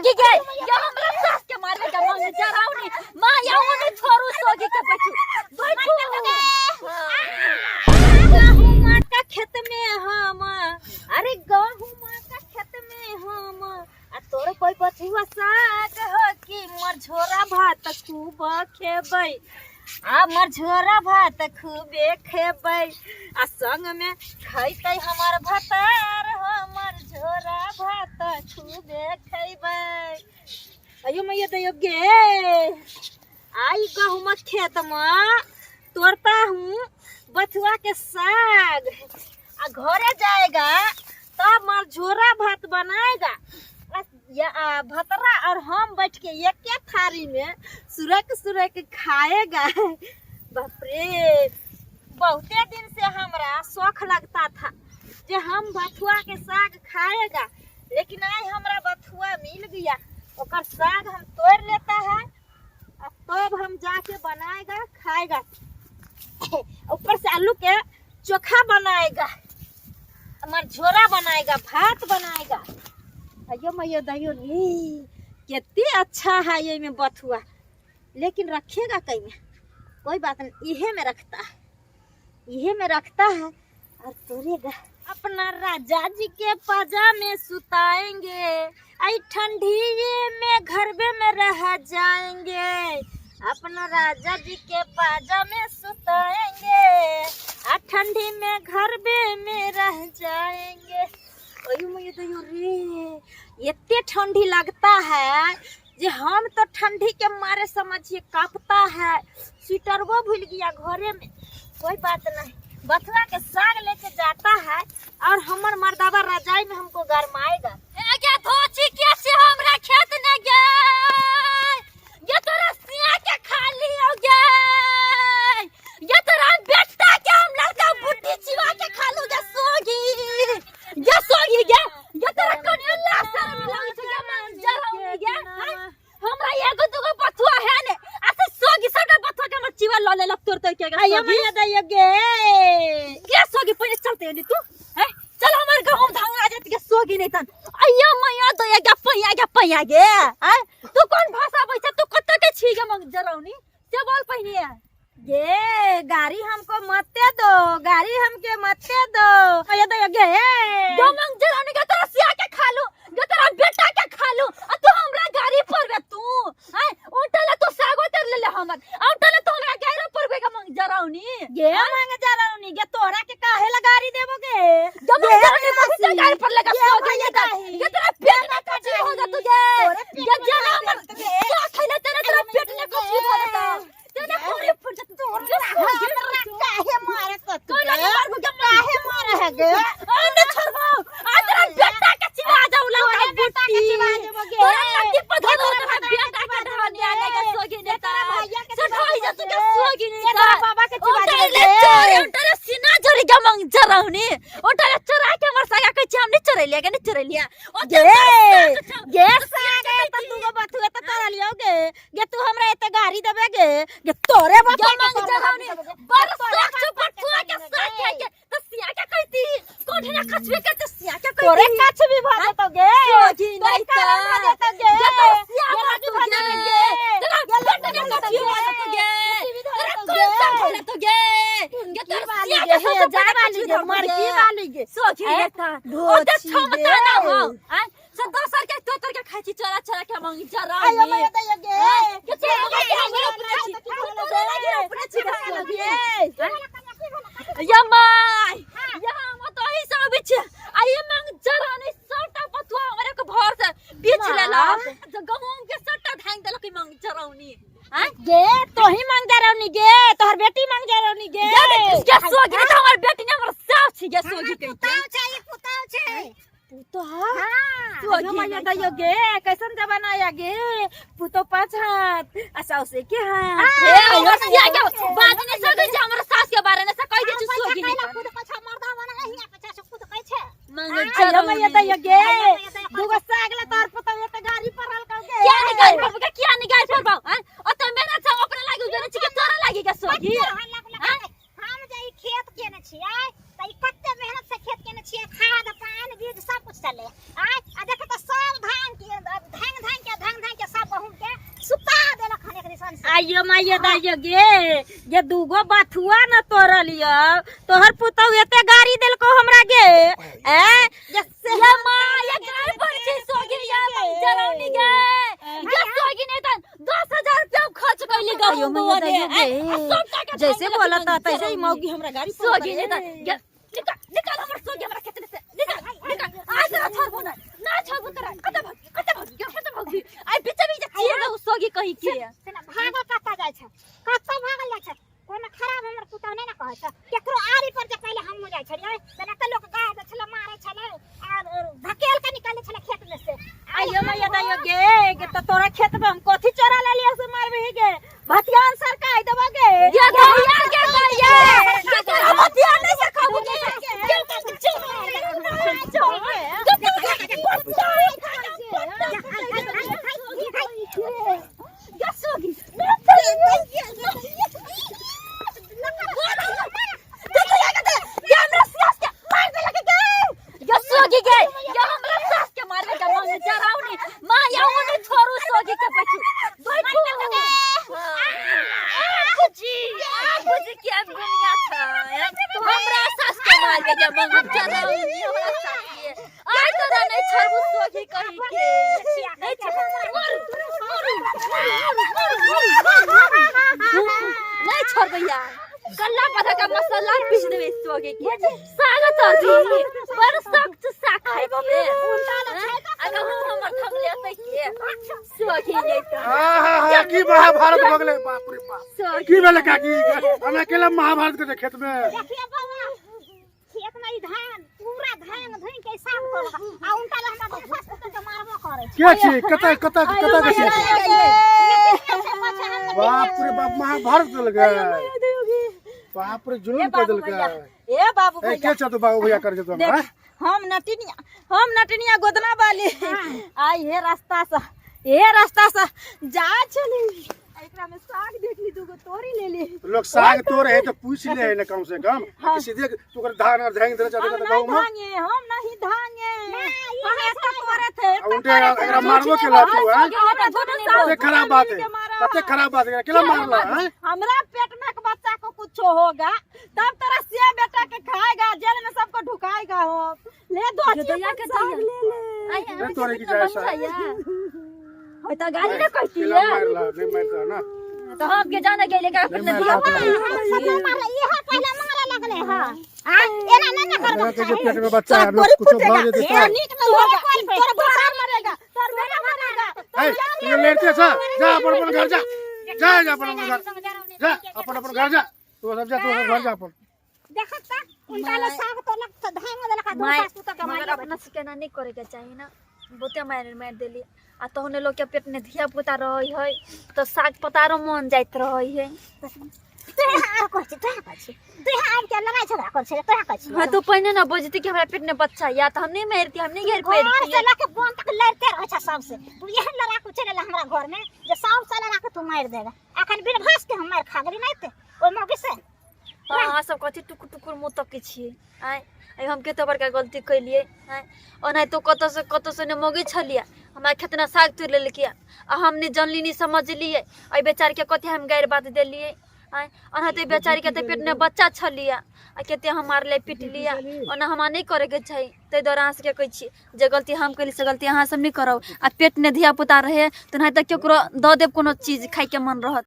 सोगी गे ये हमरा सास के मारबे के मन जराउनी मां या ओने छोड़ू सोगी के बैठू बैठू। गहुमा का खेत में हम, अरे गहुमा का खेत में हम आ तोर कोई बथुआ साग हो कि मरझोरा भात खूब खेबै, आ मरझोरा भात खूबे खेबै, आ संग में खैतै हमर भतार हो मरझोरा भात खूबे खेबै। अयो मैया दैयो गे, आई गहुमा खेत में तोड़ता हूँ बथुआ के साग, आ घरे जाएगा तब मरझोरा भात बनाएगा या भतरा और हम बैठ के एक एक थाली में सुरक सुरक खाएगा। बाप रे, बहुते दिन से हमरा शौक लगता था जे हम बथुआ के साग खाएगा, लेकिन आज हमरा बथुआ मिल गया, ओकर साग हम तोड़ लेता है और तब हम जाके बनाएगा खाएगा। ऊपर से आलू के चोखा बनाएगा, मरझोरा बनाएगा, भात बनाएगा। अयो मैयो दयो रे, कितनी अच्छा है ये में बथुआ, लेकिन रखेगा कहीं में? कोई बात नहीं, इहे में रखता है, इहे में रखता है और तोड़ेगा। अपना राजा जी के पजामे सुताएंगे, आई ठंडी में घरबे में रह जाएंगे। अपना राजा जी के पजामे सुताएंगे, आ ठंडी में घरबे में रह जाएंगे। अयो मैया दयो रे, इतने ठंडी लगता है जे हम तो ठंडी के मारे समझिए कांपता है, स्वेटर वो भूल गया घरे में। कोई बात नहीं, बथुआ के साग लेके जाता है और हमर मर्दाबा रजाई में हमको गरमाएगा। ए गे धोची के से हमरा खेत ने गे, ये तोरा सिया के खाली हो गे, ये तोरा बेटा के हम लड़का बुद्धि चिवा के खा लू गे सोगी, गे सोगी गे, ये तोरा कनिया लाशर में लगी छै गे मन जराउनी गे। हमरा एगो दुगो बथुआ है ने, आ से सोगी सबटा बथुआ के हमर चिवा ल लेलक तोर तोर के। आइयो मैया दैयो गे, गे सोगी पहिले चलते ने तू, हैं चल हमर गहूम धान आ जात गे सोगी नहीं तन। आइयो मैया दैया गे पैया गे पैया गे, हैं तू कोन भाषा बैछ, तू कत के छी गे मंग जरौनी से बोल पहिने गे। गाड़ी हमको मते दो, गाड़ी हमके मते दो। आइयो दैया गे दो मंग जरौनी गे, तोरा सिया के खा लू गे, तोरा बेटा के खा लू, आ तू हमरा गाड़ी पर बे तू, हैं उठले तू सागो तर ले ले हमर, आ उठले तू हमरा गाड़ी पर बे गे मंग जरौनी गे, मंग जरौनी गे, तोरा के काहे ला गाड़ी देबो गे? गे मंग जरौनी बहुत गाड़ी पर लगा सो गे, गे तोरा पेट में कची हो जा तू गे, गे जना हमर क्या खैले तेरे, तोरा पेट में कची हो जा तेरे, पूरे फुट जा तू। काहे मारे तो तू, काहे मारे है गे? आ ने छोड़बो, आ तोरा बेटा के चिवा जाऊ लौका बुट्टी, तोरा नदी पर धरो तोरा बेटा के ढानी आने के सोगी ने, तोरा भैया के सठाई जा तू के सोगी ने, तोरा बाबा के चिवा जा ले चोरे उठले सीना जोरी के मंग जराउनी उठले चोरा के हमर सागा के हम नहीं चोरे लिया के नहीं चोरे लिया ओ गे गे सागा त दुगो बथुआ त तोरा लियो गे, गे तू हमरा एते गाड़ी देबे गे, गे तोरे बाप के मंग जराउनी बड़ शौक छौ बथुआ के साग खाए के, त सिया के कहती कोठे ना कछबे के, त सिया के कहती तोरे कछबी भ जेतौ गे, सोगी नहीं त भ जेतौ गे, ये तो सिया भ तू गे, तोरा पेट में कछबी भ जेतौ गे, तोरा कोन सा भ जेतौ गे, गे तोरा सिया के सब जा वाली गे, मरकी वाली गे सोगी नहीं त ओते क्षमता ना हो आ से दोसर के तोतर के खाइ छी चोरा चोरा के मंगी जरा आयो मैं त ये गे के चोरा के हमरा अपने छी, तोरा के अपने छी गे या my या हम तो ही सब छी, आ ये मंग जरा नहीं सबटा पतुआ हमरे के भर से बीछ लेलक, गहूम के सबटा धांग देलक मंग जरौनी गे, तोही मांग जरौनी गे, तोहर बेटी मांग जरौनी गे। गे सोगी त हमर बेटी ने हमर साव छी गे सोगी के पुताव छै, ई पुताव छै। पुतो हाँ पुतो मैया दैयो गे, कैसन जमाना आया गे, पुतो पाँच हाथ आ साउस एके हाथ। ए हमरा सिया के बात नहीं सकै छै, हमरा सास के बारे में से कहि दे छी सोगी नहीं खुद पछा मर्दा बना हिया पछा से खुद कहै छै मंग जरो मैया दैयो गे, दुगो साग ले तोर पुतो एते गाड़ी पर हल गे, क्या नहीं गाड़ी पर के, क्या नहीं गाड़ी पर बाऊ हां ओते मेहनत से अपने लागी उजरे छी के तोरा लागी के सोगी। हम जे ई खेत केने छियै त ई कते मेहनत से खेत केने छियै, खाद पानि बीज सब कुछ चले आय, आ देख त सब धान के धान धान आइयो माइयो दाइयो गे, ये दूगो बाथुआ न तोड़लियो, तोहर पुतहु एते गाड़ी देलको हमरा गे। ए ये ये माँ ये गाय पर छी सोगी या जरौनी गे। ये सोगी नहीं त 10,000 रुपया खर्च कैली आइयो गहूम माइयो दुआरे। दाइयो आ गे, सब टाका जैसे धांगि बोलता लेलक तैसे ही जरौनी। मौगी हमरा गाड़ी सोगी नहीं त ये निकाल निकाल हमर सोगी हमरा खेत से, निकाल निकाल। आज तोरा छोड़बो ना, ना छोड़बो तोरा। कत भगी कत भगी कत भगी, आई बीच बीच चिर दऊ सोगी कही के। सेना भागल कतऽ जाइ छै, कतऽ भागल जाइ छै? कोनो खराब हमर पुतहु नहि ने कहै छै। केकरो आरी पर जे पहिले हमहूँ जाइ छलियै तेना तऽ लोक गाय दै छलै, मारै छलै आ धकेल के निकालै छलै खेत में से। आइयो मैया दाइयो गे, गे त तोरा खेत में हम कथी चोरा लेलियो से मारबही गे? भतियान सरकाई देबो गे। ये गैया के गैया ये तोरा भतिया नहीं सखाबो गे। सोगी गे ये हमरा सास के मारबे के मन जराउनी मां या ओने छोरू सोगी के बैठू बैठू। बुझी बुझी के दुनिया छ, हमरा सास के मारबे के मन जराउनी हमरा सास के। आइ तोरा नहीं छोड़बू सोगी कही के, नहीं छोड़बू, मरू मरू मरू मरू, नहीं छोड़बै यार। गल्ला पता का मसाला पीस देबै सोगी के, साग तर दी बड़ सख्त साग खाइ के अगर हम हमर थम लेतै के सोगी नहीं त। आहा, की महाभारत भऽ गेलै, बाप रे बाप! सोगी की भेलै काकी? हम अकेला महाभारत के खेत में। देखिए बौआ, खेत में ई धान पूरा धान धुइन के साफ कर आ उनका लग हमरा सास पुतोह के मारबो करे के छी? कतऽ कतऽ कतऽ के छी? बाप रे बाप, महाभारत देलकै, बाप रे, जुलुम ए कर बाबू देलकै। भैया, ए बाबू ए भैया, के छ तू बाबू भैया कर जेतो हमरा? देख, हम नटिनिया, हम नटिनिया गोदना वाली आई हे रास्ता से, हे रास्ता से जा चली, एकरा में साग देखली, दूगो तोड़ी लेली। लोग साग तोड़े है तो पूछ ले है ना कम से कम कि सीधे तू कर धान और धांग देले हम चाहते नहीं गाँव में। धांगे, हम नहीं धांगे, हम एक तोड़े थे। आ उनटे एकरा मारबो के ला तू? हैं, कते खराब बात है, कते खराब बात है, केला मारला हैं? हमरा पेट में के बच्चा को कुछ होगा तब तेरा से बेटा के खाएगा, जेल में सबको ढुकाएगा। हो ले दो दया के साग दया। ले ले। नहीं तोड़े की जाए साग। होय त गाली न कहती। केला मारला नहीं मारता ना। तो हम के जाने गेले का नहीं अपने मारला धिया तो। सब मारले, इहे पहिले मारे लगले ह। आ एना नहि ने हमरा करबाक के जे चाही। पेट में बच्चा है तोरा कुछ फूटेगा, भऽ जेतै तोरा तऽ। नीक नहीं होगा, तोरा बुखार मरेगा, तोर बेटा मरेगा। ए तू लड़ते छ, जा अपन अपन घर जा, जा जा अपन अपन घर जा, अपन अपन घर जा, तू सब जा, तू सब घर जा अपन। देखत त उनका ले साग तोड़लक त धान देलक आ दू माय सास पुतोह के मगर मारले। अपना से केना नहीं करे के चाहिए ना, बहुते मार मार देली। आ तहने लोग के पेट में धिया पुता रहे है तो साग पतारो मन जाइत रहे है। तोहे आर कहै छी, तोहे कहै छी, तोहे आबि के लड़ाइ झगड़ा करै छलै, तोहे कहै छी। हाँ तो पहिने ना बजती कि हमरा पेट में बच्चा या तो हम नहीं मारती, हम नहीं घेर घर से पैरती। लऽ के बन तक लड़ते रहै छै सबसे। तू एहन लड़ाकू चलि एलऽ हमरा घर में जे सबसे लड़ाकू तू मारि देबे। अखन बिन के हम मारि खा गेली नहि ते ओहि मौके से। हाँ, अहाँ सब कथी टुकुर टुकुर मुँह तकै छियै? आँय आइ हम कते बड़का गलती केलियै? आँय ओनाहितो कतऽसँ कतऽसँ ने मौगी छलियै, हमरा खेतना साग तोड़ि लेलकै आ हम नहि जानली, नहि समझलियै। एहि बेचारीके कते हम गारि बात देलियै। आँय ओनाहिते बेचारीके तऽ पेटमे बच्चा छलियै आ कते हम मारलियै पिटलियै। ओना हमरा नहि करैके चाही, ताहि दुआरे अहाँ सबके कहै छी जे गलती हम केली से गलती अहाँ सब नहि करब। आ पेटमे धिया पुता रहै तऽ ओनाहिते केकरो दऽ देब कोनो चीज खाइके मन रहत।